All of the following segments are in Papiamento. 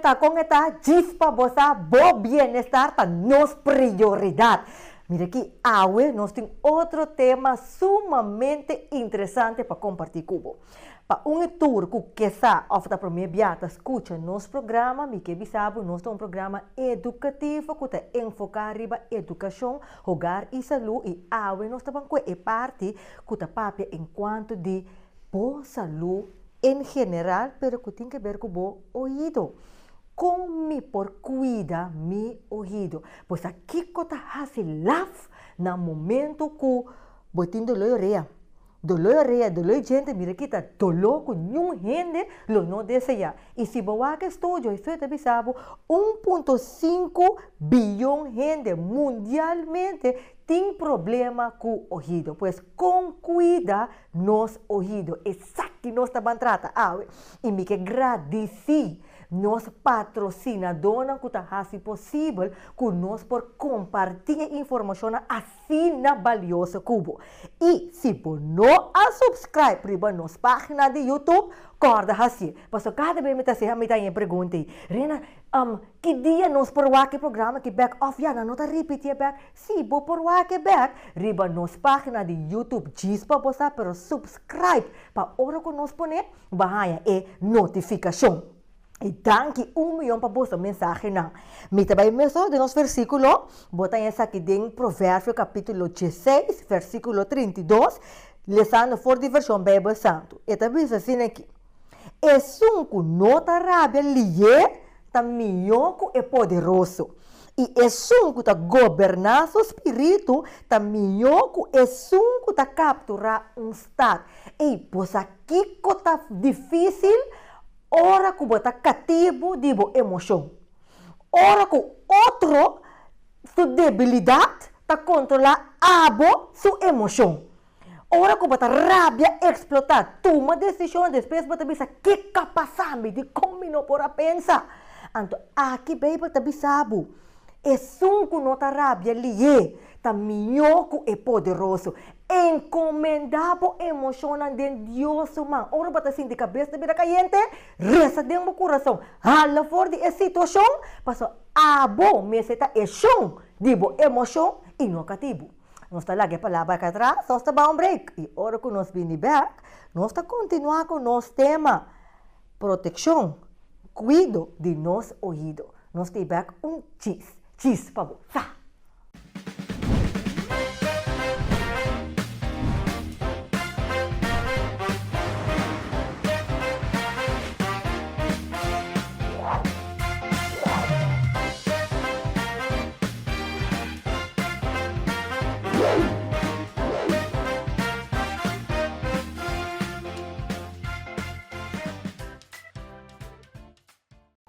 ta kon e ta, djis pa bo sa bo bienestar ta nos prioridat. Mira aki, awe nos tin otro tema sumamente interesante pa kompartí ku bo. Pa un i tur ku ke sa òf ta promé bia ta skucha nos programa, mi ke bisa bo nos ta un programa edukativo ku ta enfoká riba edukashon, hogar i salú i awe nos ta ban kue e parti ku ta papia enkuanto di bo salú en general pero ku tin ke ber ku bo oido. Kon mi por kuida mi oido? Bo sa kiko ta hasi laf na momento ku bo tin doló di orea? Doló di orea, doló di djente, mira ki ta doló ku niun hende lo no deseá. I si bo wak e studio, e studio ta bisa bo 1.5 biyon hende mundialmente tin problema ku ohido. Pues kon kuida nos ohido? Esaki nos ta ban trata awe. I mi ke gradisí nos patrosinadónan ku ta hasi posibel ku nos por kompartí e informashonnan asina balioso ku bo. I si bo no a subscribe riba nos página di YouTube, kòrda hasié. Pasobra kada bes mi ta hasi mi ta haña e pregunta ei, Rena, ki dia nos por wak e programa aki bèk? Òf ya nan no ta ripitié bèk? Sí, bo por wak e bèk riba nos página di YouTube djis pa bo sa, pero subscribe pa ora ku nos pone, bo a haña e notifikashon. I danki un miyon pa boso mensahenan. Mi ta bai mesun den nos versíkulo, bo ta haña esaki den Proverbio kapítulo dieseis, versíkulo 32, lesando for di vershon Beibel Santu. E ta bisa asina aki, Esun ku no ta rabia lié ta mihó ku e poderoso, i esun ku ta goberná su spiritu ta mihó ku esun ku ta kapturá un stat. Ei, bo sa kiko ta difísil? Ora ku bo ta katibu di bo emoshon. Ora ku otro su debilidat ta kontrolá abo su emoshon. Ora ku bo ta rabia, eksplotá, tuma desishon, despues bo ta bisa, Kiko a pasa mi? Dikon mi no por a pensa? Anto aki Beibel ta bisa bo, Esun ku no ta rabia lihé ta mihó ku e poderoso. Enkomendá bo emoshonnan den Dios su man. Ora bo ta sinti kabes ta bira kayente, resa den bo kurason. Hala for di e situashon, pasobra abo mester ta e shon di bo emoshon i no katibu. Nos ta laga e palabra aki atras, nos ta bai un break. I ora ku nos bini bèk, nos ta kontinuá ku nos tema, Protekshon, kuido di nos oido. Nos ta bek un chis, chis pa bo sa.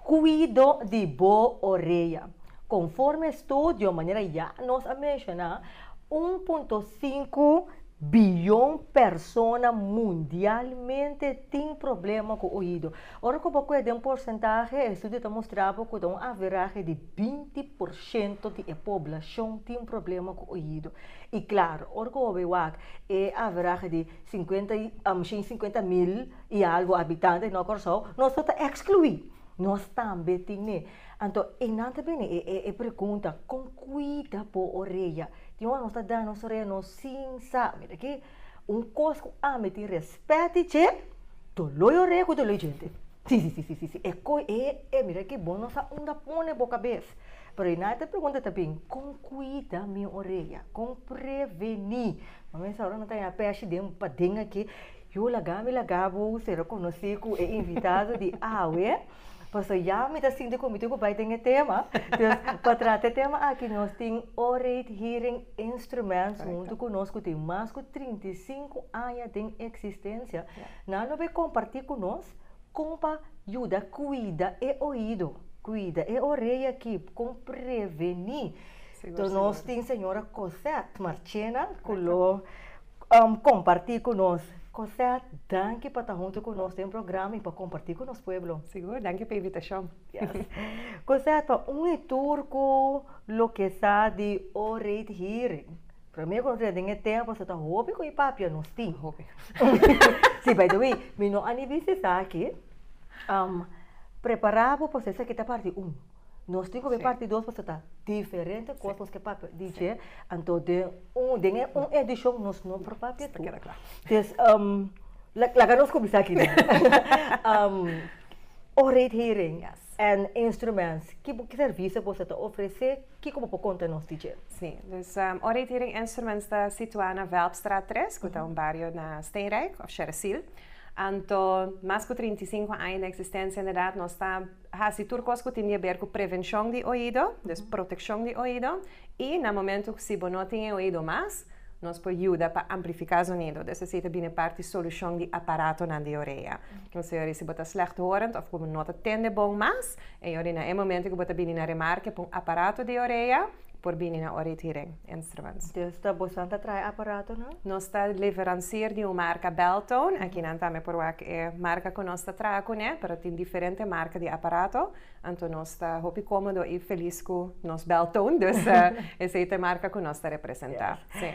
Kuido di bo orea. Konforme estudio, manera ya nos a menshoná, 1.5 biyon persona mundialmente tin problema ku oido. Ora ku bo kue den porsentahe, e estudio ta mustra bo ku ta un averahe di 20% di e poblashon tin problema ku oido. I klaro, ora ku bo bai wak e averahe di sinkuenta i shen sinkuenta mil i algu habitante na Kòrsou, nos no ta ekskluí, nos tambe tin e. Anto einan ta bini e e pregunta, kon kuida bo orea? Tin ora nos ta da nos orea nos sin sa. Mira aki, un kos ku ami tin rèspèt di dje, doló e orea ku doló e djente. Si, si, si, si, si, si, e koi e e mira aki bo no sa unda pone bo kabes. Pero einan e pregunta ta bin, kon kuida mi orea? Kon prevení? Mami a sa ora no ta haña pèshi den paden aki. Yo laga mi laga bo sera konosí ku e invitado di awe, pasobra ya mi ta sinti ku mi tin ku bai den e tema. Dus pa trata e tema aki nos tin Orate Hearing Instruments huntu ku nos ku tin mas ku 35 aña den eksistensia. Nan lo bai kompartí ku nos kon pa yuda kuida e oido, kuida e orea aki, kon prevení. Enton nos tin señora Cosette Marchena ku lo Comparti cu nos. Cosette, danki pa ta hunto cu nos den programa y pa comparti cu nos pueblo. Sigur, danki pa invitacion. Yes. Cosette, pa un y tur cu loke sa di Orate Hearing, prome cu nos den e tempo sa ta hopi cu e papia nos tin. Hopi. Si, by the way, mi no a ni bisa esaki. Prepará bo pasobra esaki ta parti un. Nos tin ku bai parti dos pasobra ta diferente kos nos ke papia di dje. Anto den un den e un edishon nos no por papia tur. Dus laga nos kuminsá aki den. Oreidhering en instruments, ki servisio boso ta ofresé? Kiko bo por konta nos di dje? Sí, dus Oreidhering Instruments ta situá na Velpstraat tres, ku ta un bario na Steenrijk òf Sheresiel. Anto mas ku 35 aña di eksistensia inderdat nos ta hasi tur kos ku tin di aber ku prevenshon di oido, dus protekshon di oido, i na momentu ku si bo no tin e oido mas, nos por yuda pa amplifiká zonido. Dus esei ta bini parti solushon di aparatonan di orea. Osea si bo ta slechthorend òf ku bo no ta tende bon mas, e yori na e momento ku bo ta bini na remarke pa un aparato di orea, por bini na Oreidhering Instruments. Dus ta bosan ta traha e aparatonan? Nos ta leveransier di un marka Beltone. Akinan tambe por wak e marka ku nos ta traha kuné, pero tin diferente marka di aparato. Anto nos ta hopi kómodo i felis ku nos Beltone, dus esei ta e marka ku nos ta representá. Sí.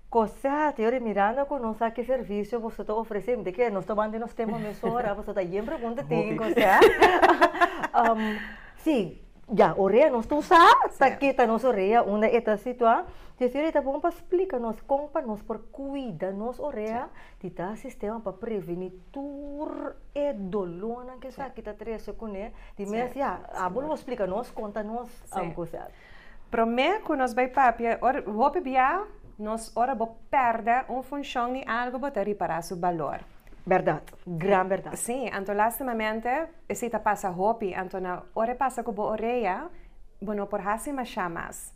Kosá, te ora mirando ku nos a ki servisio boso ta ofresé, mi ta kere nos ta banda nos tema mesora, pasobra ta yen pregunta tin, kosá. Sí, ya, orea nos ta usa, ta kita nos orea unda e ta situá. Desir e ta bon pa splika nos kon pa nos por kuida nos orea di ta sistema pa prevení tur e dolónan ku esaki ta trese kuné. Di mes, ya, abo lo splika nos, konta nos, kosá. Promé ku nos bai papia, ora hopi bia nos ora bo pèrdè un funshon di algu bo ta ripará su balor. Bèrdat, gran bèrdat. Sí, anto lastimamente esei ta pasa hopi, anto na ora e pasa ku bo orea bo no por hasi mashá mas.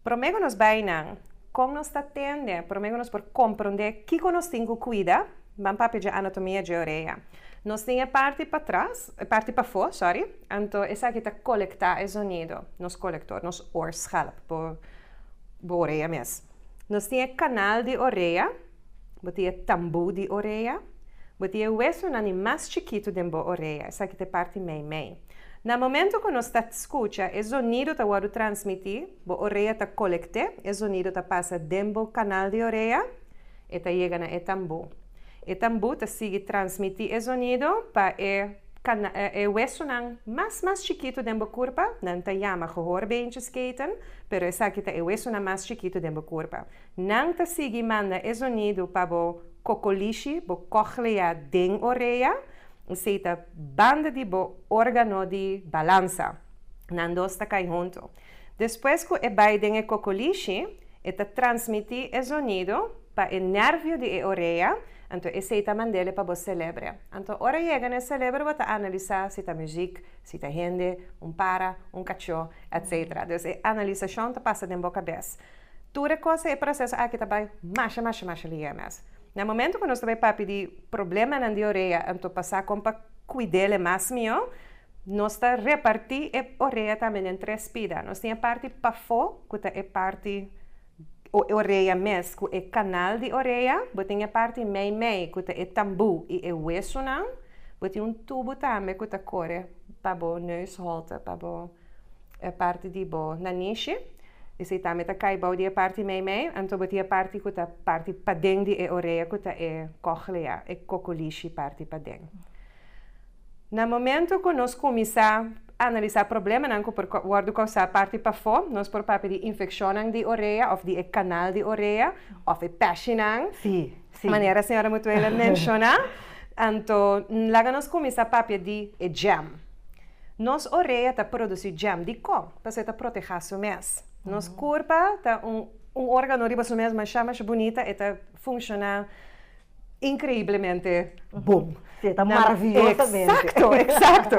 Promé ku nos bai nan, kon nos ta tende, promé ku nos por komprondé kiko nos tin ku kuida, ban papia dje anatomia dje orea. Nos tin e parti patras, e parti pafó, sorry, anto esaki ta kolektá e zonido, nos kolektor, nos oorschelp, bo bo orea mes. Nos tin e kanal di orea, bo tin e tambú di orea, bo tin e wesonan di mas chikitu den bo orea, esaki ta e parti meimei. Na momento ku nos ta skucha, e zonido ta wòrdu transmití, bo orea ta kolekt'é, e zonido ta pasa den bo kanal di orea, e ta yega na e tambú. E tambú ta sigui transmití e zonido pa e e wesunan mas mas chikitu den bo kurpa, nan ta yama gehoorbeentjesketen, pero esaki ta e wesunan mas chikitu den bo kurpa. Nan ta sigui manda e zonido pa bo kokolishi, bo kochlea den orea, esei ta banda di bo órgano di balansa. Nan dos ta kai huntu. Despues ku e bai den e kokolishi, e ta transmití e zonido pa e nervio di e orea, anto esei ta mand'ele pa bo selebre. Anto ora yega na e selebre bo ta analisá si ta muzik, si ta hende, un para, un kachó, etc. Dus e analisashon ta pasa den bo kabes. Tur e kos e proseso aki ta bai masha masha masha lihe mes. Na momento ku nos ta bai papia di problemanan di orea anto pa sa kon pa kuid'ele mas mihó, nos ta repartí e orea tambe den tres pida. Nos tin e parti pafó ku ta e parti E orea mes ku e kanal di orea, bo tin e parti mei mei ku ta e tambú i e wesunan, bo tin un tubu tambe ku ta kore pa bo neusholte, pa bo e parti di bo nanishi, esei tambe ta kai bou di e parti mei mei, anto bo tin e parti ku ta parti paden di e orea ku ta e kochlea, e kokolishi parti paden. Na momento ku nos kuminsá analisá problemanan ku por wòrdu kousá parti pafó, nos por papia di infekshonnan di orea òf di e kanal di orea òf e pèshinan, manera señora Mutuela menshoná. Anto laga nos kuminsá papia di e jam. Nos orea ta produsí jam. Dikon? Pasobra e ta protehá su mes. Nos kurpa ta un un órgano riba su mes masha masha bunita, e ta funshoná increiblemente bon. Sí, ta maravillosamente. Exacto, exacto.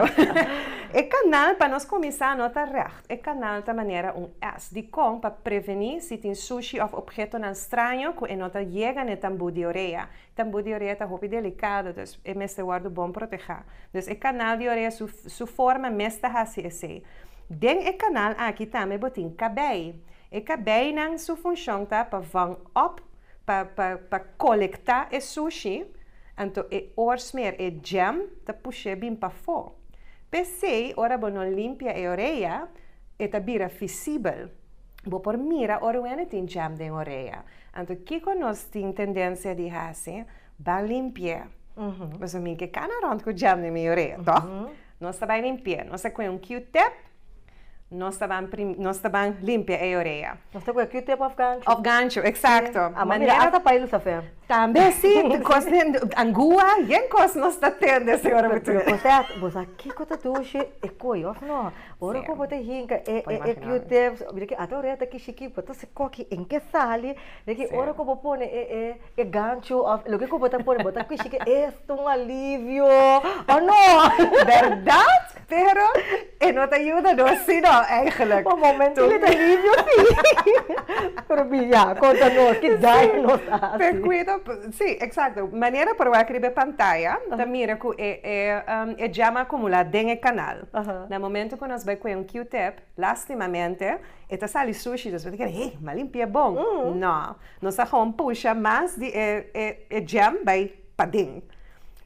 E canal pa nos cuminsa no ta recht, e canal ta manera un S. Dicon? Pa preveni si tin sushi of obhetonan straño cu e no ta yega n'e tambú di orea. Tambú di orea ta hopi delicado, dus e mester wordo bon proteha. Dus e canal di orea su su forma mes ta haci esey. Den e canal aki tambe bo tin cabey. E cabeynan su funcion ta pa vang op Pa pa pa kolektá e sushi, anto e oorsmeer, e jam, ta push'é bin pafó. P'esei, ora bo no limpia e orea, e ta bira visibel. Bo por mira ora un hende tin jam den orea. Anto kiko nos tin tendensia di hasi? Ban limpi'é. Pasobra mi ke kana rònt ku jam den mi orea, tòg? Nos ta bai limpia. Nos ta kue un Q-tip, nos ta ban prim, nos ta ban limpia e orea. Nos ta kue Q-tip of gancho. Of gancho, exacto. Ah, ma mira, hasta pa ilusafé. Tambe si, kos den angua, yen kos nos ta tende, señora Pero, pero osea, bo sa kiko ta dushi e koi of no? Ora ku bo ta hinka e e e Q-tips, mira ki ata orea ta kishiki, bo ta koki en ke sali, mira ki ora ku bo pone e e E gancho of loke ku bo ta pone bo ta kishi ke esto un alivio o no? Berdad, pero e no ta yuda nos si no eigenlijk. Un momento e ta alivio si. Pero bi ya, konta nos ki daño nos ta hasi. Pe kuido, si, exacto. Manera por wak riba e pantaya ta mira ku e e jam a akumula den e kanal. Na momento ku nos bai kue un Q-tip, lastimamente e ta sali sushi, dus bo ta kere, hey, m'a limpia bon. No. Nos a gewoon pusha mas di e e e jam bai paden.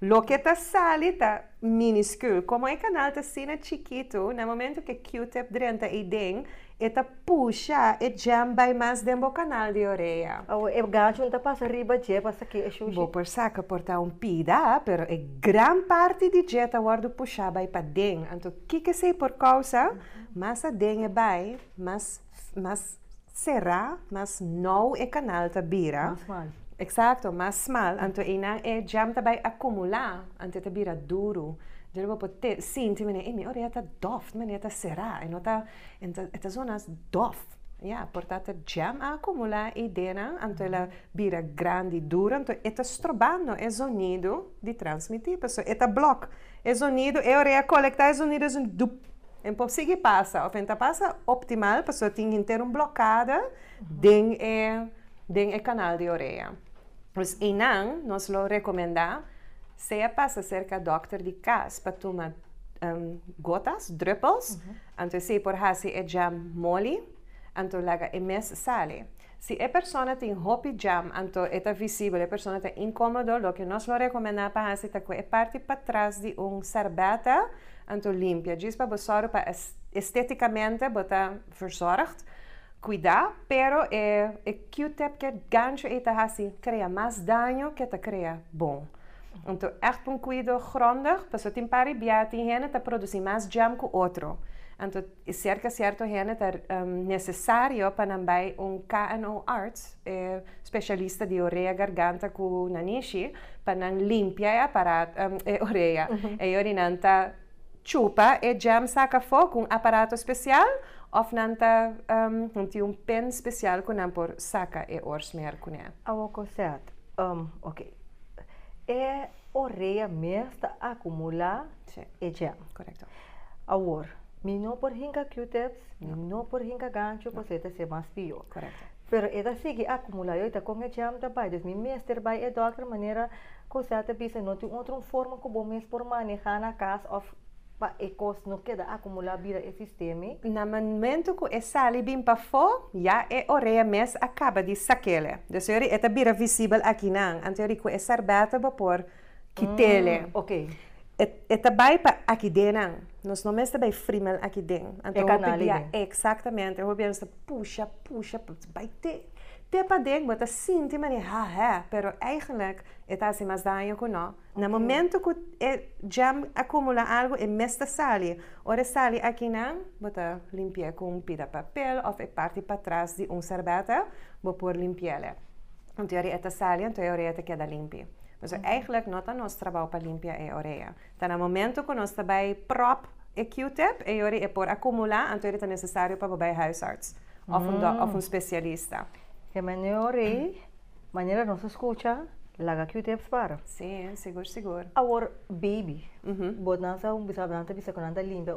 Loke ta sali ta miniscul. Como e canal ta asina chikitu, na momento cu e Q-tip drenta eyden, e ta pusha e jam bai mas den bo canal di orea. Awo e gancho no ta pasa riba dje pa saki e shushi? Bo por saca por ta un pida, pero e gran parti di dje ta wordo pusha bai paden. Anto kiko esey por causa? Mas aden e bai, mas mas Será, mas nou e kanal ta bira. Mas smal. Eksakto, mas smal. Anto einan e jam ta bai akumulá, anto e ta bira duru. Dor bo por te sinti manera, ey mi orea ta dof, manera ta será, e no ta, e ta e ta zona dof. Ya, por ta ta jam a akumulá eidenan, anto el a bira grandi, duru, anto e ta strobando e zonido di transmití, pasobra e ta blòk e zonido, e orea kolektá e zonido, e zonido dup. En por sigui pasa of en ta pasa optimal pasobra tin henter un blokada den e den e kanal di orea. Dus einan nos lo rekomendá sea pasa serka dòkter di kas pa tuma gotas, druppels, anto esei por hasi e jam moli, anto laga e mes sali. Si e persona tin hopi jam anto e ta visibel, e persona ta inkomodo, loke nos lo rekomendá pa hasi ta ku e parti patras di un sèrbèta anto limpia, djis pa bo sòru pa estetikamente bo ta verzorgd, kuidá, pero e e Q-tip ke gancho ei ta hasi krea mas daño ke ta krea bon. Anto ègt un kuido grondig, pasobra tin par di bia tin hende ta produsí mas jam ku otro, anto Serka sierto hende ta nesesario pa nan bai un KNO arts, e spesialista di orea, garganta ku nanishi, pa nan limpia e aparat, e orea. E yori nan ta chupa e jam saka afó ku un aparato spesial òf nan ta nan tin un pen spesial ku nan por saka e oorsmeer kuné. Awor Cosette, ok, e orea mes ta akumulá e jam. Korekto. Awor, mi no por hinka Q-tips, mi no por hinka gancho, pasobra e ta ser mas pió. Korekto. Pero e ta sigui akumulá, yo ta kon e jam ta bai. Dus mi mester bai e dòkter manera ku sa ta bisa no tin otro forma ku bo mes por manehá na kas òf pa e kos no keda akumulá bira e sistema. Na momento ku e sali bin pafó, ya e orea mes a kaba di sak'el. Dus yori e ta bira visibel akinan. Anto yori ku e sèrbèta bo por kit'el. Oké. E ta bai pa aki den nan. Nos no mester bai frimel aki den. Anto E hopi kanal bia, ei den. Exactamente. Hopi bia nos ta pusha, pusha, bai te, te paden. Bo ta sinti manera ha hè, pero eigenlijk e ta hasi mas daño ku no. Na momento ku e jam akumula algu, e mes ta sali. Ora e sali aki nan, bo ta limpi'é ku un pida papel òf e parti patras di un sèrbèta, bo por limpi'é. Anto e ta sali, anto e orea ta keda limpi. Pasobra eigenlijk no ta nos trabou pa limpia e orea. Ta na momento ku nos ta bai prop e Q-tip, e yori e por akumulá, anto ta nesesario pa bo bai huisarts òf un òf un spesialista. E manera orei, manera nos a skucha, laga Q-tips para. Sí, sigur sigur. Awor baby, bo nan sa bisa nan ta bisa ku nan ta limpia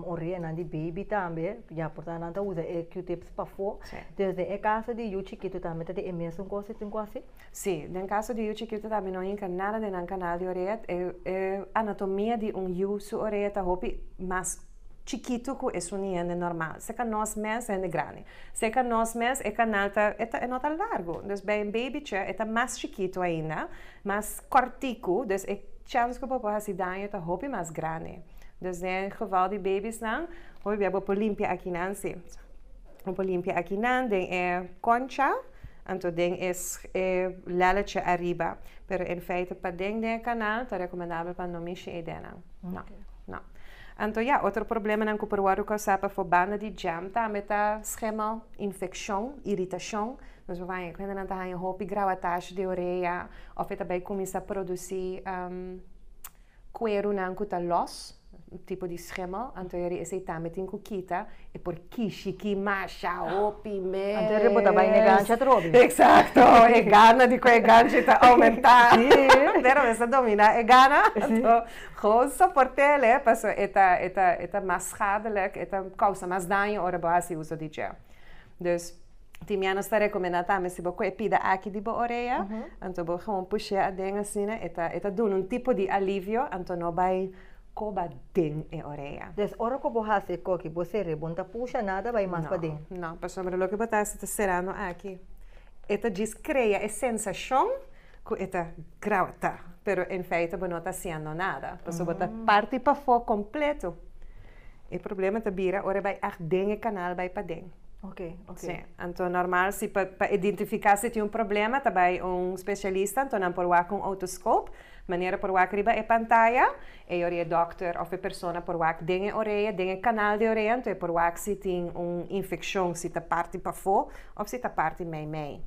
oreanan di baby tambe, ya por ta nan ta usa e Q-tips pafó. Dus den e kaso di yu chikitu tambe ta di e mesun kos e tin ku hasi? Sí, den kaso di yu chikitu tambe no hinka nada den nan kanal di orea. E e anatomia di un yu su orea ta hopi mas chikitu ku esun di hende normal. Seka nos mes, hende grandi, seka nos mes e kanal ta e ta e no ta largu. Dus bij un babytje e ta mas chikitu ainda, mas kòrtiku, dus e chèns ku bo por hasi daño ta hopi mas grandi. Dus den geval di babysnan, hopi bia bo por limpia akinan sí. Bo por limpia akinan den e koncha. Anto den e e lelletje ariba. Pero in feite paden den e kanal ta rekomendabel pa no mishi e denan. No, no. Anto ya, otro problemanan ku por wòrdu kousá pafó banda di jam tambe ta schimmel, infekshon, iritashon. Nos por haña ku hendenan ta haña hopi grawatashi di orea òf e ta bai kuminsá produsí kuerunan ku ta lòs, un tipo di schimmel. Anto yori esei tambe tin ku kita, e por kishi ki masha hopi mes. Anto yori bo ta bai na e ganchi atrobe. Eksakto, e gana di ku e ganchi ta oumentá. Pero mester dominá e gana. Anto Gewoon soport'el, paso e ta, e ta, e ta mas schadelijk, e ta causa mas daño ora bo haci uso di dje. Dus, tin mia nos ta recomenda tambe si bo coge pida aki di bo orea, anto bo gewoon push'é aden asina, e ta, e ta duna un tipo di alivio, anto no bay coba den e orea. Dus ora cu bo haci e coki, bo cere, bo no ta pusha nada bay mas paden? No, no, pasobra loke bo ta haci ta cerando aki. E ta djis crea e sensacion ku e ta grauta, pero en feite bo no ta hasiendo nada, pasobra bo ta parti pafó kompleto. E problema ta bira ora e bai ègt den e kanal bai paden. Oké, oké. Sí, anto normal si pa pa identifiká si tin un problema ta bai un spesialista, anto nan por wak un otoskop, manera por wak riba e pantaya, e ora e dòkter òf e persona por wak den e orea, den e kanal di orea, anto e por wak si tin un infekshon, si ta parti pafó òf si ta parti meimei.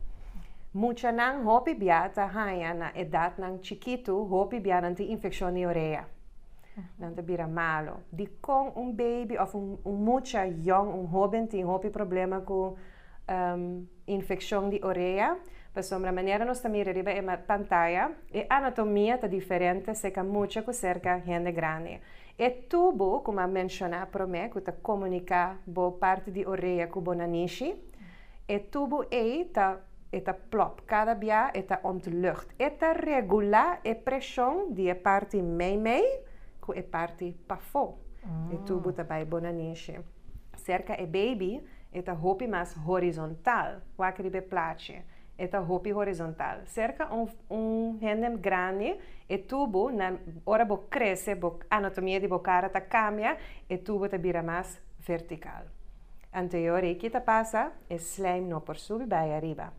Muchanan hopi bia ta haña na edatnan chikitu, hopi bia nan tin infekshon di orea. Nan ta bira malu. Dikon un baby òf un mucha yòn, un hóben tin hopi problema ku infekshon di orea? Pasobra manera nos ta mira riba e pantaya, e anatomia ta diferente serka mucha ku serka hende grandi. E tubu ku mi a menshoná promé ku ta komuniká bo parti di orea ku bo nanishi, E tubu ei ta e ta plop kada bia e ta ontlucht. E ta regulá e preshon di e parti meimei ku e parti pafó. E tubu ta bai bo nanishi. Serka e baby e ta hopi mas horizontal. Wak riba e plachi. E ta hopi horizontal. Serka un un hende grandi e tubu na ora bo krese bo anatomia di bo kara ta kambia e tubu ta bira mas vertikal. Anto e ora ei ki ta pasa? E slijm no por subi bai ariba.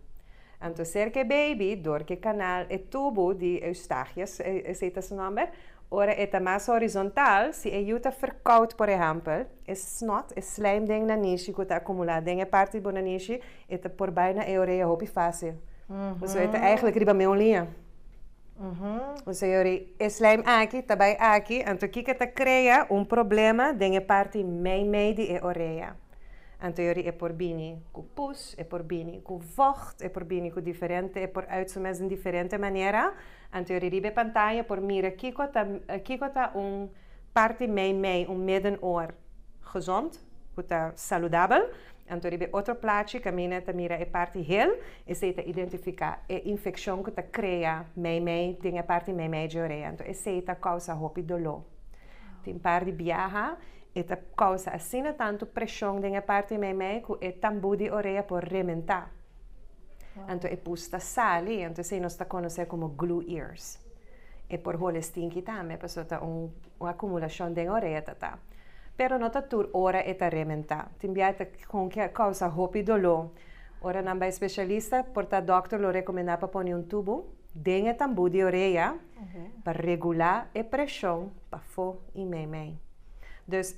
Anto serka e baby, dor ku e kanal, e tubu di Eustachius, esei ta su nòmber, ora e ta mas horizontal, si e yu ta ferkout por ehèmpel, e snot, e slijm den nanishi ku ta akumulá den e parti di bo nanishi, e ta por bai na e orea hopi fásil. Pasobra e ta eigentlik riba meun liña. Osea yori e slijm aki ta bai aki, anto kiko ta krea un problema den e parti meimei di e orea. Anto yori e por bini ku pus, e por bini ku vocht, e por bini ku diferente, e por uit su mes den diferente manera. Anto yori riba e pantaya por mira kiko ta kiko ta un parti meimei, un middenoor gezond, ku ta saludabel. Anto riba e otro plachi kaminda ta mira e parti hel, esei ta identifiká e infekshon ku ta krea meimei den e parti meimei dje orea. Anto esei ta kousa hopi doló. Tin par di biaha e ta kousa asina tantu preshon den e parti meimei ku e tambú di orea por rementá. Anto e pus ta sali, anto esei nos ta konosé komo glue ears. E por hole stinki tambe pasobra ta un Un akumulashon den orea ta ta. Pero no ta tur ora e ta rementá. Tin bia e ta kon ke kousa hopi doló. Ora nan bai spesialista, por ta dòkter lo rekomendá pa pone un tubu den e tambú di orea pa regulá e preshon pafó i meimei. Dus,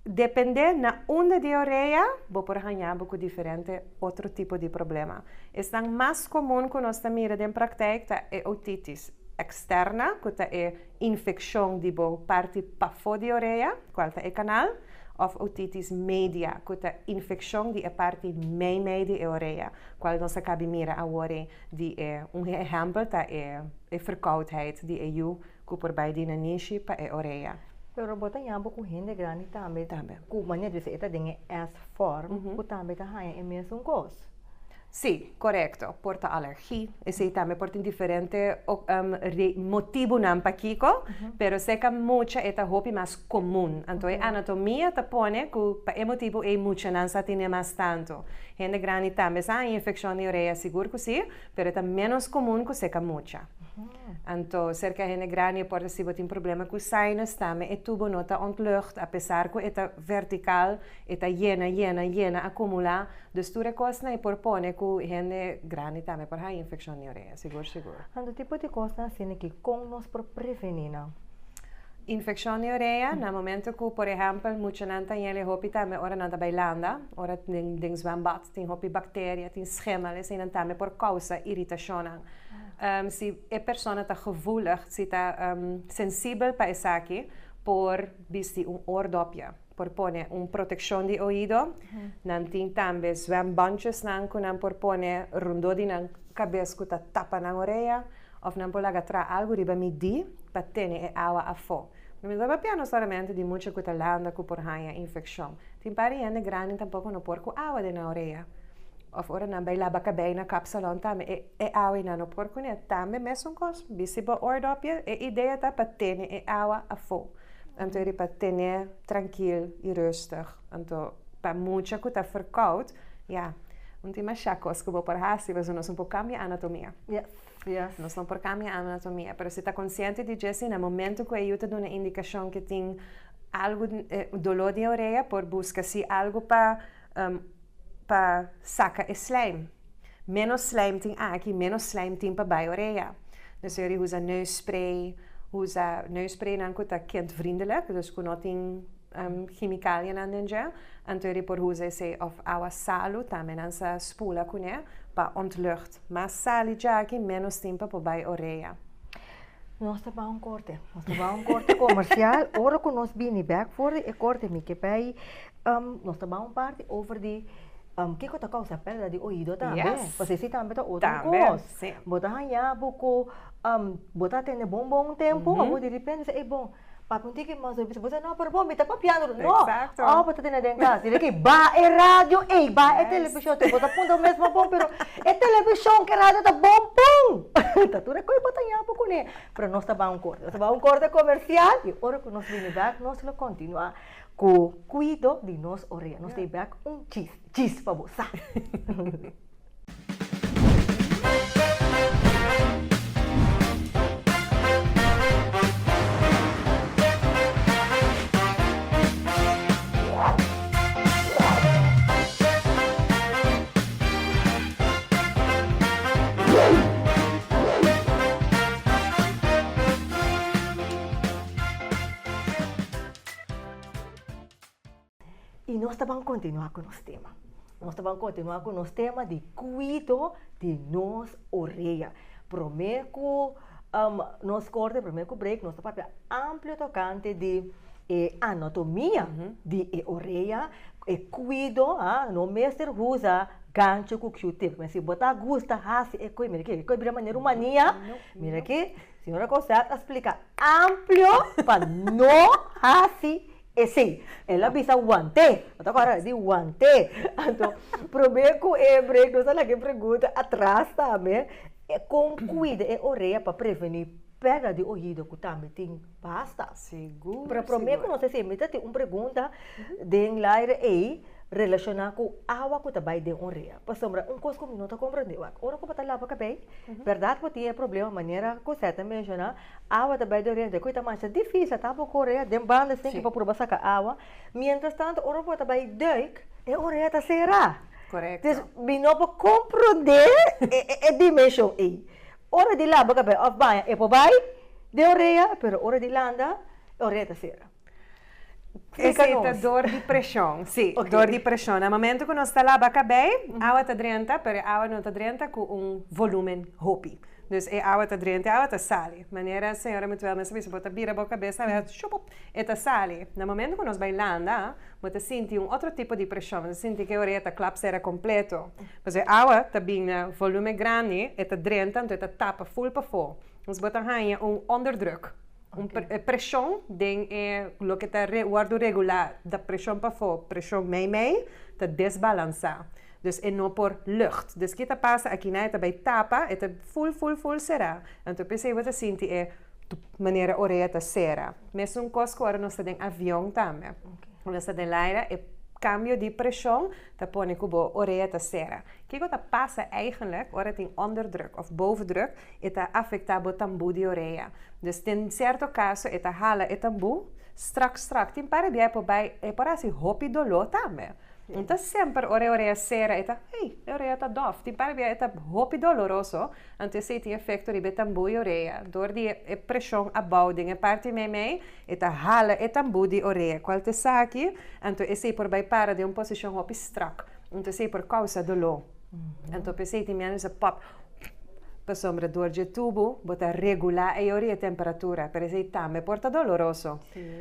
dependé na unda di e orea, bo por haña bo ku diferente otro tipo di problema. Esnan mas komun ku nos ta mira den praktijk ta e otitis eksterna, ku ta e infekshon di bo parti pafó di orea, kual ta e kanal, òf otitis media, ku ta infekshon di e parti meimei di e orea, kual nos a kabi mira awor ei di e un ehèmpel ta e e verkoudheid di e yu ku por bai di nanishi pa e orea. Pero bo ta yama ku hende grandi tambe Tambe. ku manera di bisa e ta den e S-vorm ku tambe ta haña e mesun kos. Sí, korekto. Por ta alergi. Esei tambe por tin diferente motibunan pakiko, pero serka mucha e ta hopi mas komun. Anto e anatomia ta pone ku pa e motibu ei muchanan sa tene mas tantu. Hende grandi tambe sa haña infekshon di orea, sigur ku sí, pero e ta ménos komun ku serka mucha. Anto serka hende grandi e por ta si bo tin problema ku sinus tambe e tubo no ta ontlucht apesar ku e ta vertikal, e ta yena, yena, yena, akumulá. Dus tur e kosnan e por pone ku hende grandi tambe por haña infekshon di orea, sigur sigur. Anto tipo di kosnan asina ki kon nos por prevení nan? Infekshon di orea, na momento ku por ehèmpel muchanan ta yele hopi tambe ora nan ta bai landa, ora den den zwembad tin hopi bakteria, tin schimmel, eseinan tambe por kousa iritashonnan. Si e persona ta gevoelig, si ta sensibel pa esaki, por bisti un oordopje, por pone un protekshon di oido. Nan tin tambe zwembandjesnan ku nan por pone rondó di nan kabes ku ta tapa nan orea. Of nan por laga traha algu riba midí pa tene e awa afó. No mi ta papia no solamente di mucha ku ta landa ku por haña infekshon. Tin par di hende grandi tampoko no por ku awa den nan orea. Of ora nan bai laba kabei na kapsalon tambe e e awa ei nan no por kuné. Tambe mesun kos, bisti bo oordopje, e idea ta pa tene e awa afó. Anto e riba tene trankil i rustig. Anto pa mucha ku ta ferkoud, ya, un tin masha kos ku bo por hasi pasobra nos no por kambia anatomia. Yes. Nos no por cambia anatomia, pero si ta consciente di dje, si na momento cu e yu ta duna indicacion cu tin algo, dolor di orea, por busca si algo pa pa saca e slijm. Menos slijm tin aki, menos slijm tin pa bay orea. Dus e ora usa neusspray, usa neuspraynan cu ta kindvriendelijk, dus cu no tin chemicalianan den dje. Anto e ora por usa esey of awa salu tambe nan sa spula cune pa ontlucht. Mas sali djaki, ménos tin pa por bai orea. Nos ta bai un korte. Nos ta bai un korte komersial. Ora ku nos bini bèk for di e korte mi ke bai, nos ta bai un parti over di kiko ta kousa pèrdida di oido tambe. Yes. Pasobra esei tambe ta otro Tambe, kos. si. Bo ta haña bo ku bo ta tende bon bon un tempu, abo di repente bo sa, ey bon, Papia un tiki mas hopi, bo sa no, pero bo mi ta papiando, no, Exacto. oh bo ta tene den cas, dile ki baha e radio ey, baha e Yes. television, bo ta puntra bo mes mas bon, pero e television ke radio ta bon pon, ta tur e koe bo ta yama cune, pero nos ta baha un corte, nos ta baha un corte comercial y ora cu nos bini bek nos lo continua cu cuido di nos orea, nos ta Yeah. bek un chis, chis pa bo sa. I nos ta ban kontinuá ku nos tema. Nos ta ban kontinuá ku nos tema di kuido di nos orea. Promé ku nos korte, promé ku break, nos ta papia amplio tokante di e anatomia di e orea, e kuido, no mester usa gancho ku Q-tip. Si bo ta gusta hasi e koi, mira aki, e koi bira manera un mania, mira aki, señora Cosette a splika amplio pa no hasi Esei, el a bisa want'é. Bo ta kòrda? El di want'é. Anto, promé ku e break nos a laga e pregunta atras tambe, kon kuida e orea pa prevení pèrdida di oido ku tambe tin basta? Sigur, Pero promé ku sigur. nos hasi, mi ta tin un pregunta den laire ei relashoná ku awa ku ta bai den orea. Pasobra un kos ku mi no ta komprendé, wak, ora ku bo ta laba kabei, bèrdat bo tin e problema manera ku Seth a menshoná, Awa ta bai doriente ku e ta masha difisil ta bo korea den banda sin ku bo purba saka awa. Mientras tanto ora bo ta bai duik e orea ta sera. Korekto. Dus mi no por komprondé e dimenshon ei. Ora di laba kabei òf baña e por bai den orea pero ora di landa e orea ta sera. Splika Esei ta nos. dor di preshon, sí, Ok. dor di preshon. Na momento ku nos ta laba kabei, awa ta drenta, pero e awa no ta drenta ku un volúmen hopi. Dus e awa ta drenta, e awa ta sali. Manera señora Mutuel mes a bisa, bo ta bira bo kabes na wea, shupup, e ta sali. Na momento ku nos bai landa, bo ta sinti un otro tipo di preshon, bo ta sinti ku e orea ta klap sera kompleto. Pasobra e awa ta bin na volúmen grandi, e ta drenta, anto e ta tapa ful pafó. Dus bo ta haña un onderdruk. Un preshon den e loke ta wòrdu regulá, da preshon pafó, preshon meimei, ta desbalansá. Dus e no por lucht. Dus ki ta pasa akinan e ta bai tapa, e ta ful ful ful será. Anto p'esei bo ta sinti e tup manera orea ta sera. Mesun kos ku ora nos ta den avion tambe. Ora nos ta den laira e kambio di preshon ta pone ku bo orea ta sera. Kiko ta pasa eigenlik ora tin onderdruk òf bovendruk? E ta afektá bo tambú di orea. Dus den sierto kaso e ta hala e tambú strak strak. Tin par di bia e por bai e por hasi hopi doló tambe. Anto semper ora e orea sera e ta, hey, e orea ta dof. Tin par bia e ta hopi doloroso, anto esei tin efecto riba e tambú di orea. Dor di e preshon abou den e parti meimei, e ta hala e tambú di orea cual ta esaki, anto esei por bai para den un posicion hopi strak. Anto esei por causa doló. Anto p'esei tin miedu sa pop pasobra dor dje tubu bo ta regulá e ora i e temperatura, pero esei tambe por ta doloroso.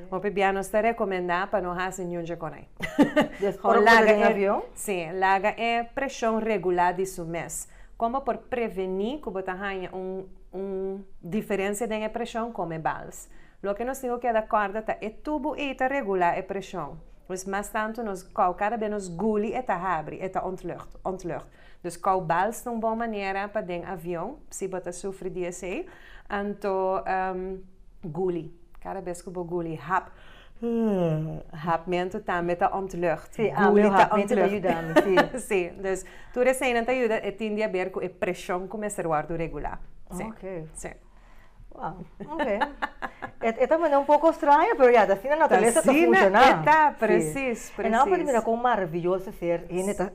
Hopi bia nos ta rekomendá pa no hasi niun dje konai. Ora ku bo ta den avion? Sí, laga e preshon regulá di su mes. Kon bo por prevení ku bo ta haña un un diferensia den e preshon? Kome bals. Loke nos tin ku keda kòrda ta e tubu ei ta regulá e preshon. Dus mas tantu nos kou kada be nos guli e ta habri, e ta ontlucht, ontlucht. Dus kou bals ta un bon manera pa den avion, si bo ta sufri di esei. Anto guli, kada bes ku bo guli hap, hapmentu tambe ta ontlucht. Sí, ami Guli ta hapmentu ta ontlucht. yuda mi, sí. Sí, dus tur eseinan ta yuda, e tin di haber ku e preshon ku mester wòrdu regulá. Sí, Oké. sí. Wow, ok. E ta manera un poco straño, pero ya, asina naturaleza ta funciona. Asina e ta, precies, precies. E nan por mira con maravilloso ser hende ta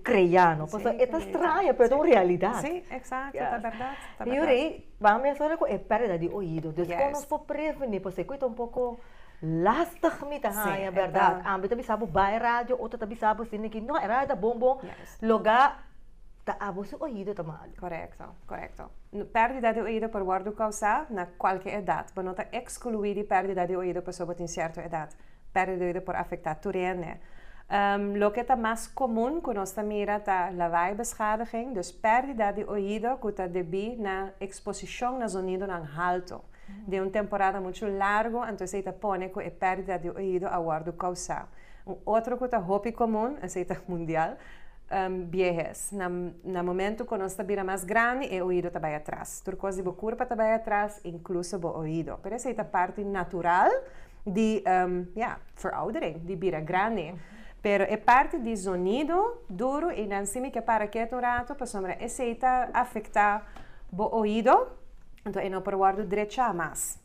crea, no? Pasobra e ta straño, pero ta un realidad. Sí, exacto, ta berdad, ta berdad. Y ora ei, ban mensona cu e perdida di oido. Dus con nos por preveni? Pasobra cu e ta un poco lastig mi ta haña, berdad. Ami ta bisa bo bai radio, otro ta bisa bo asina aki, no, e radio ta bon bon, loga ta abo su oido ta malo. Correcto. Korekto. Pèrdida di oido por wòrdu kousá na kualke edat. Bo no ta ekskluí di pèrdida di oido pasobra bo tin sierto edat. Pèrdida di oido por afektá tur hende. Loke ta mas komun ku nos ta mira ta lawaaibeschadiging, dus pèrdida di oido ku ta debí na eksposishon na zonidonan haltu den un temporada muchu largu, anto esei ta pone ku e pèrdida di oido a wòrdu kousá. Un otro ku ta hopi komun, esei ta mundial, Biehes. Na na momento ku nos ta bira mas grandi e oido ta bai atras. Tur kos di bo kurpa ta bai atras, inkluso bo oido. Pero esei ta parti natural di ya, veroudering, di bira grandi. Pero e parti di zonido duru i nan si mi ke para ketu un ratu pasobra esei ta afektá bo oido, anto e no por wòrdu drechá mas.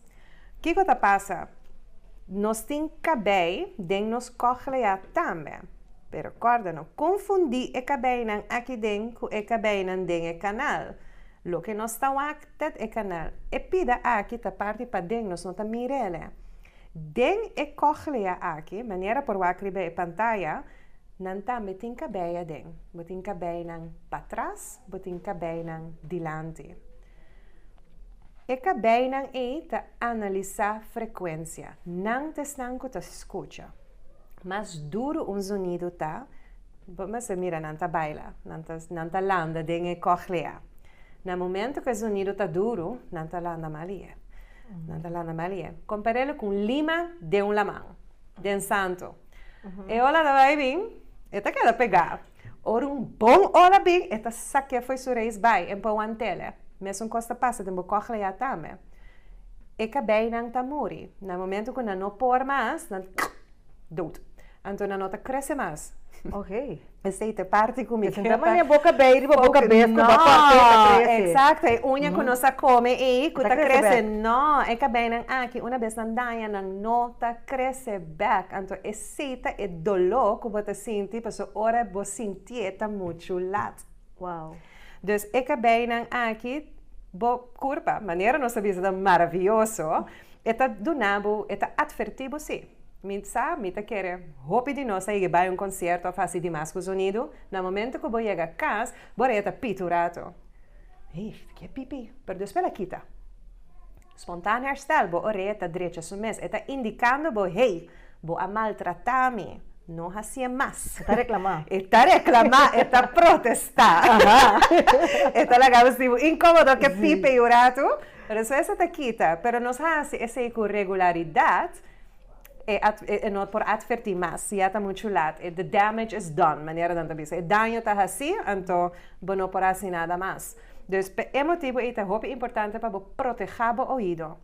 Kiko ta pasa? Nos tin kabei den nos kòchlea tambe. Pero kòrda, no konfundí e kabeinan aki den ku e kabeinan den e kanal. Loke nos ta wak ta e kanal. E pida aki ta parti paden, nos no ta mir'el. Den e kòchlea aki, manera por wak riba e pantaya, nan tambe tin kabei aden. Bo tin kabeinan patras, bo tin kabeinan dilanti. E kabeinan ei ta analisá frekuensia. Nan ta esnan ku ta skucha. Mas duru un zonido ta, bo mester mira nan ta baila, nan ta nan ta landa den e kòchlea. Na momento ku e zonido ta duru, nan ta landa malie. Nan ta landa malie. Kompar'el ku un lima den un laman, den santu. E ola ta bai bin, e ta keda pegá. Ora un bon ola bin, e ta sak'é fo'i su reis bai, en por want'el. Mesun kos ta pasa den bo kòchlea tambe. E kabeinan ta muri. Na momento ku nan no por mas, nan dood. Anto nan no ta krese mas. Ok. Esei ta e parti ku mi ke ta. Mane bo kabei riba bo kabes ku bo kòrt'é ta krese. Eksakto, e uña ku nos a kome ei ku ta krese. No, e kabeinan aki una bes nan daña nan no ta krese bèk. Anto esei ta e doló ku bo ta sinti pasobra ora bo sintié ta muchu lat. Wow. Dus e kabeinan aki, bo kurpa, manera nos ta bisa ta maravioso, e ta duna bo, e ta atvertí bo sí. Mi sa, mi ta kere hopi di nos a yega bai un konsierto òf hasi dimas ku zonido, na momento ku bo yega kas, bo rei ta pita un rato. Hey, ke pipi? Pero despues el a kita. Spontaan herstel, bo orea ta drecha su mes. E ta indicando bo, hey, bo a maltrata mi, no hacié mas. E ta reclama. E ta reclama, e ta protesta. E ta laga bo sinti bo incomodo ke pipe y un rato, pero despues e ta kita. Pero nos haci esey cu regularidad, e e no por adverti mas, ya ta muchu laat. E the damage is done, manera nan ta bisa. E daño ta haci, anto bo no por haci nada mas. Dus pa e motibu ei ta hopi importante pa bo protehá bo oido.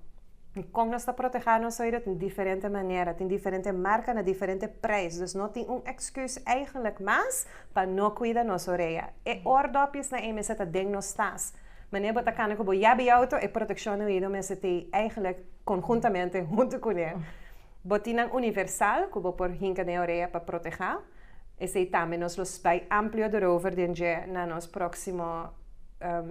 I kon nos ta protehá nos oido? Tin diferente manera, tin diferente marka na diferente preis. Dus no tin un èksküs eigentlik mas pa no kuida nos orea. E oordopjesnan ei mester ta den nos tas. Manera bo ta kana ku bo yabi di outo, e protekshon di oido mester t'ei eigentlik konhuntamente huntu kuné. Bo tin nan universal ku bo por hinka den e orea pa protehá. Esei tambe nos lo bai amplio erover den dje na nos próksimo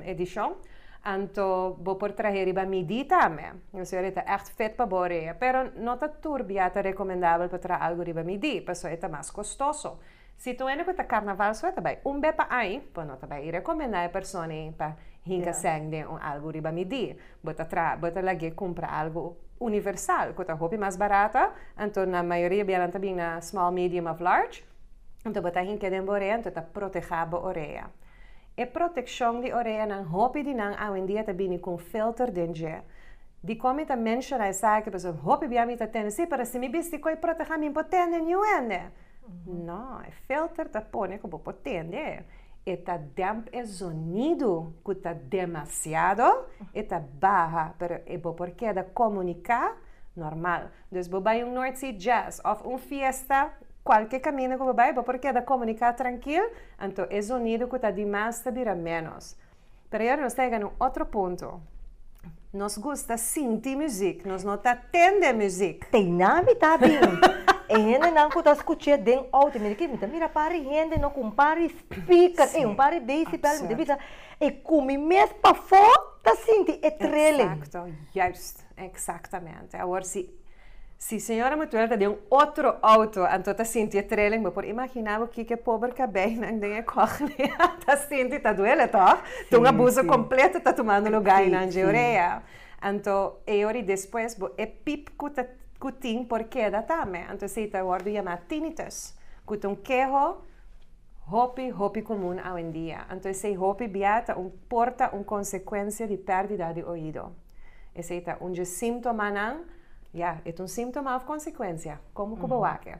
edishon. Anto bo por traha riba midi tambe. Dus e ta echt fit pa bo orea. Pero no ta tur bia ta rekomendabel pa traha algu riba midi, pasobra e ta mas kostoso. Si tur hende ku ta karnaval so ta bai un be pa aña, bo no ta bai rekomendá e persona ei pa hinka sèn den un algu riba midi. Bo ta traha, bo ta lag'é kumpra algu universal ku ta hopi mas barata, anto na mayoria bia nan ta bin na small, medium òf large, anto bo ta hink'é den bo orea, anto ta protehá bo orea. E protekshon di oreanan, hopi di nan awendia ta bini ku un filter den dje. Dikon mi ta menshoná esaki? Pasobra hopi bia mi ta tende, sí, pero si mi bisti ku e protehá mi por tende niun hende. No, e filter ta pone ku bo por tende. E ta demp e zonido ku ta demasiado, e ta baha, pero e bo por keda komuniká normal. Dus bo bai un North Sea Jazz òf un fiesta, kualke kaminda ku bo bai, bo por keda komuniká trankil, anto e zonido ku ta dimas ta bira ménos. Pero yora nos ta yega na un otro punto. Nos gusta sinti muzik, nos no ta tende muzik. Teiná mi ta bin. E hendenan ku ta skuch'é den outo, mira ki mi ta mira par di hende no ku un par di speaker, ey un par di decibel, mi ta bisa e ku mi mes pafó ta sinti e trilling. Exacto, juist, exactamente. Awor si Si señora Mutuel ta den un otro auto anto ta sinti e trilling, bo por imagina bo kiko e pober kabeinan den e cochlea ta sinti, ta duele toch? Ta un abuso completo ta tumando lugar einan dje orea. Anto e ora despues bo e pip ku ta ku tin por keda tambe. Anto esei ta wordo yama tinnitus, ku ta un keho hopi hopi komun awendia. Anto esei hopi bia ta un por ta un konsekuensia di pèrdida di oido. Esei ta un dje síntomanan, ya, e ta un síntoma òf konsekuensia, komo ku bo wak e.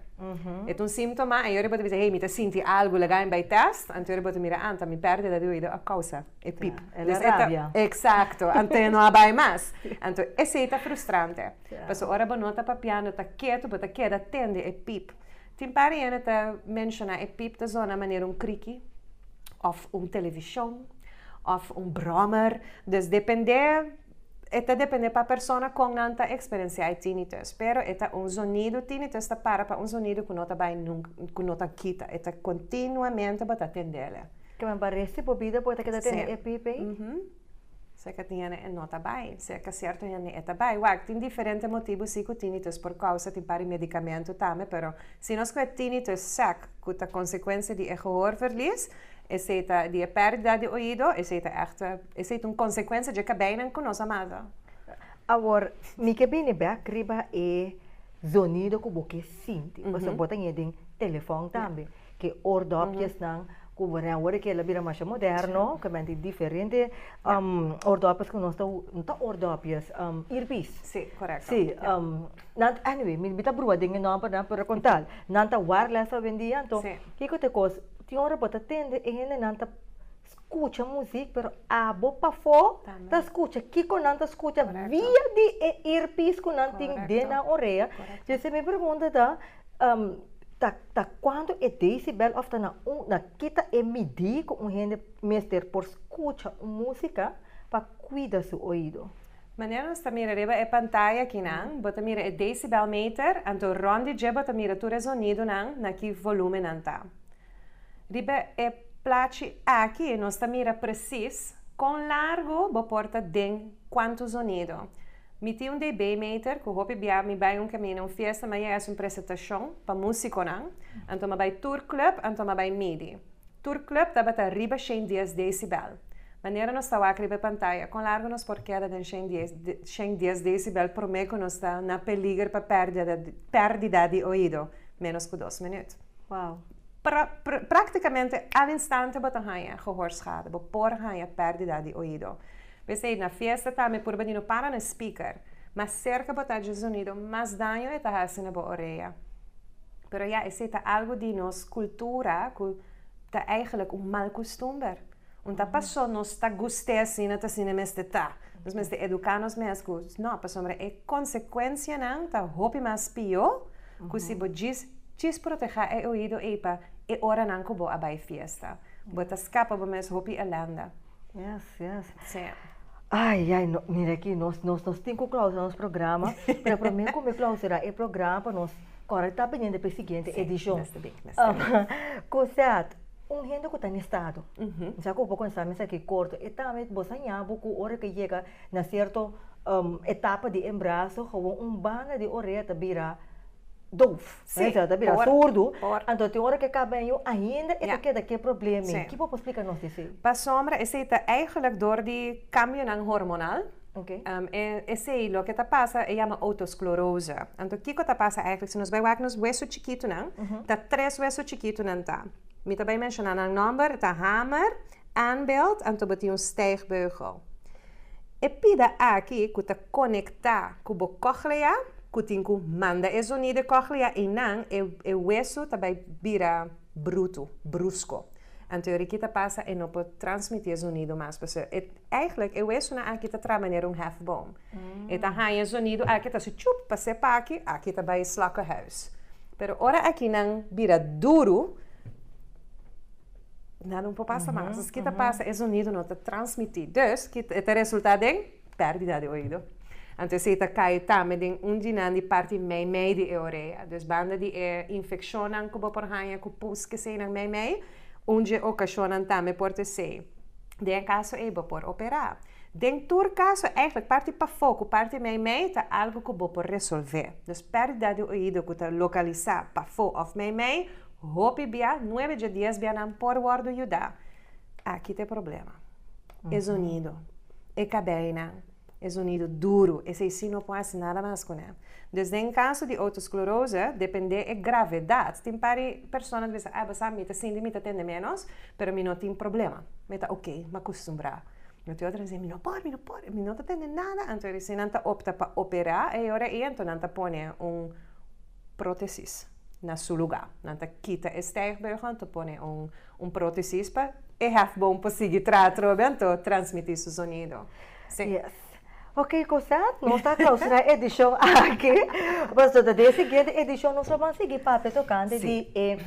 E ta un síntoma, i ora bo ta bisa, hey, mi ta sinti algu, laga mi bai tèst, anto ora bo ta mira, anta, mi pèrdida di oido a kousa e pip. E la rabia. Eksakto, anto e no a bai mas. Anto esei ta frustrante, pasobra ora bo no ta papiando, ta ketu, bo ta keda tende e pip. Tin par di hende ta menshoná e pip ta zona manera un kriki òf un televishon. Of un brommer. Dus depende, e ta depende pa persona kon nan ta eksperensiá e tinnitus. Pero e ta un zonido, tinnitus ta para pa un zonido ku no ta bai nunka, ku no ta kita. E ta kontinuamente bo ta tendele. Ke men parese bo bida bo ta keda tende e piep ei? Serka tin hende e no ta bai, serka sierto hende e ta bai. Wak, tin diferente motibu si ku tinnitus por kousa, tin par di medikamentu tambe, pero si nos ku e tinnitus sèk ku ta konsekuensia di e gehoorverlies, Esei ta di e pèrdida di oido, esei ta ègt, esei ta un konsekuensia dje kabeinan ku nos a mata. Awor, mi ke bini bèk riba e zonido ku bo ke sinti, pasobra bo ta ñe den telefòn tambe, ke oordopjesnan ku bo awor e kela bira masha moderno, ke men tin diferente oordopjes ku nos ta, no ta oordopjes, earpiece. Sí, korekto. Sí, nan, anyway, mi ta brua den e nòmbernan, pero kon tal, nan ta wireless awendia, anto kiko ta e kos? Tin ora bo ta tende e hendenan ta skucha muzik pero abo pafó ta skucha kiko nan ta skucha via di e earpiece ku nan tin den nan orea. Entonces mi pregunta ta, ta ta kuantu e decibel òf ta na un na ki ta e midí ku un hende mester por skucha un músika pa kuida su oido? Manera nos ta mira riba e pantaya akinan, bo ta mira e decibelmeter, anto rond di dje bo ta mira tur e zonidonan na ki volumen nan ta. Riba e plachi aki nos ta mira presis kon largu bo por ta den kuantu zonido. Mi tin un dB-meter ku hopi bia mi bai un kaminda, un fiesta, mi a yega hasi un presentashon pa musikonan, anto mi a bai tur club, anto mi a bai midi. Tur club tabata riba 110 decibel. Manera nos ta wak riba e pantaya, kon largu nos por keda den 110 decibel promé ku nos ta na peliger pa pèrdida di oido? Ménos ku dos minüt. Wow. Práktikamente al instante bo ta haña gehoorschade, bo por haña pèrdida di oido. P'esei na fiesta tambe purba di no para na speaker. Mas serka bo ta dje zonido, mas daño e ta hasi na bo orea. Pero ya, esei ta algu di nos kultura ku ta eigenlijk un mal kustumber. Un ta pasó nos ta gust'é asina, ta asina mester ta. Nos mester eduká nos mes ku no, pasobra e konsekuensianan ta hopi mas pió ku si bo djis djis protehá e oido ei pa e oranan ku bo a bai fiesta. Bo ta skapa bo mes hopi elènde. Yes, yes. Sí. Ai, ai, no, mira aki, nos, nos, nos tin ku klausura nos programa, pero promé ku mi klausura e programa pa nos. Kòrda ta pendiente pa e siguiente edishon. Mester bin, mester bin. Cosette, un hende ku ta na estado, mi sa ku bo por kontestá mi esaki korto, e tambe bo sa ña bo ku ora ku e yega na sierto etapa di embraso gewoon un banda di orea ta bira doof, ta bira surdu, anto tin ora ku e kabeño ainda e ta keda ku e problema ei. Ki bo por splika nos di esei? Pasobra esei ta eigenlijk dor di kambionan hormonal. Esei loke ta pasa e yama otosclerose. Anto kiko ta pasa eigenlijk si nos bai wak nos wesu chikitunan, ta tres wesu chikitunan ta. Mi ta bai menshona nan nòmber, ta hamer, aanbeeld, anto bo tin un stijgbeugel. E pida aki ku ta konektá ku bo kòklea, ku tin ku manda e zonido e kòklea, einan e e wesu ta bai bira brutu, brusko. Anto e riki ta pasa e no por transmití e zonido mas, pasobra e Eigenlijk e wesunan aki ta traha manera un hefboom. E ta haña e zonido aki ta hasi chup pas'é p'aki, aki ta bai slakkenhuis. Pero ora akinan bira duru, nan no por pasa mas. Dus ki ta pasa? E zonido no ta transmití. Dus ki e ta resultá den? Pèrdida di oido. Anto esei ta kai tambe den un di nan di parti meimei di e orea. Dus banda di e infekshonnan ku bo por haña ku pus keseinan meimei, un dje okashonnan tambe por ta esei. Den e kaso ei bo por operá. Den tur kaso eigenlijk parti pafó ku parti meimei ta algu ku bo por resolvé. Dus pèrdida di oido ku ta lokalisá pafó òf meimei, hopi bia, nuebe dje dies bia nan por wòrdu yudá. Aki ta e problema. E zonido, e kabeinan, e zonido duru, esei sí no por hasi nada mas kuné. Dus den kaso di otosclerose, dependé e gravedat, tin par di persona ta bisa, ah bo sa mi ta sinti mi ta tende ménos, pero mi no tin problema, mi ta oké, mi a kustumbrá. Pero tin otro ta bisa, mi no por, mi no por, mi no ta tende nada. Anto e nan ta opta pa operá e ora ei, anto nan ta pone un prótesis na su lugá. Nan ta kita e stijgbeugel, anto pone un un prótesis pa e hefboom por sigui traha atrobe, anto transmití su zonido. Sí. Yes. Ok, Cosette, nos ta clausura e edicion aki. Pasobra den e siguiente edicion nos lo ban sigui papia tocante di e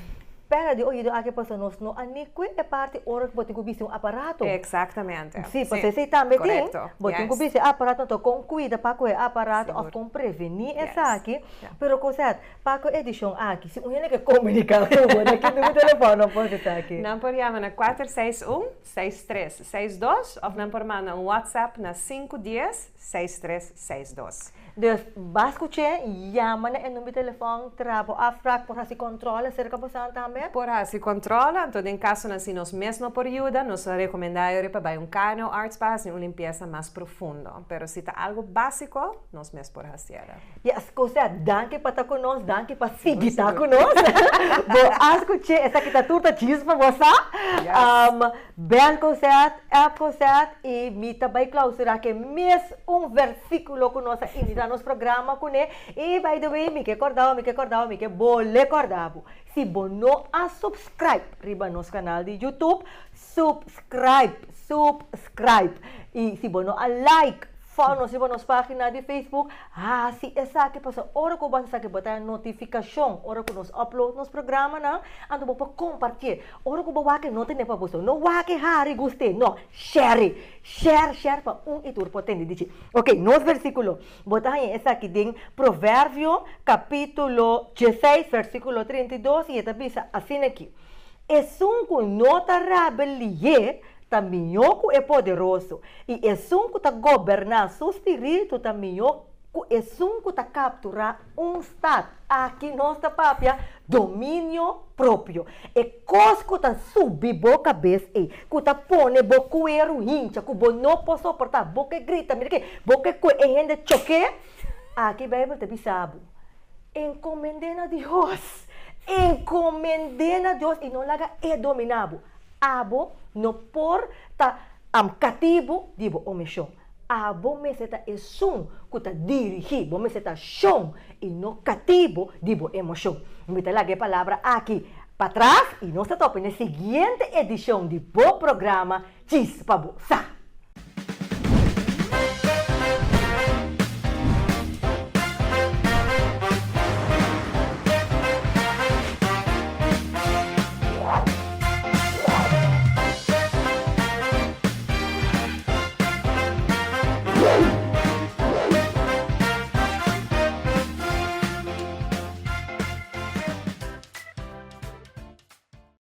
pèrdida di oido aki pasobra nos no a ni cue e parti ora cu bo tin cu bisti un aparato. Exactamente. Sí, pasobra esey tambe tin. Bo tin cu bisti e aparato, anto con cuida pa cu e aparato of con preveni esaki. Pero Cosette, pa cu e edicion aki, si un hende ke comunica cu bo, na ki numero telefono por esaki? Nan por yama na 461. 6 3 6 2 of nan por manda un WhatsApp na 5 10 6 3 6 2. Dus ba skuch'é, yama na e number di telefòn, traha bo afspraak, por hasi kòntròle serka bosan tambe. Por hasi kòntròle, anto den kasonan si nos mes no por yuda, nos ta rekomendá yori pa bai un KNO-arts pa hasi un limpiesa mas profundo. Pero si ta algu básiko, nos mes por hasié. Yes, Kosé, danki pa ta ku nos, danki pa sigui ta ku nos. Bo a skuch'é, esaki ta tur ta djis pa bo sa. Bèl Kosé, app Kosé i mi ta bai klausurá ku e mes un versíkulo ku nos a inisá nos programa kuné. I by the way, mi ke kòrda bo, mi ke kòrda bo, mi ke bolé kòrda bo, si bo no a subscribe riba nos kanal di YouTube, Subscribe, subscribe. I si bo no a like, follow nos riba nos pagina di Facebook, hasi esaki pasobra ora ku bo hasi esaki bo ta haña notifikashon ora ku nos upload nos programanan, anto bo por kompartié. Ora ku bo wak e no tene pa bo so, no wak e hari gust'é, no, share, share, share pa un i tur por tende di dje. Ok, nos versíkulo, bo ta haña esaki den Proverbio kapítulo dieseis versíkulo 32 i e ta bisa asin'aki. Esun ku no ta rabelié ta mihó ku e poderoso, i esun ku ta goberná su spiritu ta mihó ku esun ku ta kapturá un stat. Aki nos ta papia dominio propio. E kos ku ta subi bo kabes ei, ku ta pone bo kueru hincha, ku bo no por soportá, bo ke grita, mira ke bo ke kue e hende choké, aki Beibel ta bisa bo, Encomend'é na Dios. Encomend'é na Dios i no laga E dominá bo. Abo no por ta katibu di bo omishon. Abo mester ta esun ku ta dirigí. Bo mester ta shon i no katibu di bo emoshon. Mi ta laga e palabra aki patras i nos ta topa na e siguiente edishon di bo programa Djis pa Bo Sa.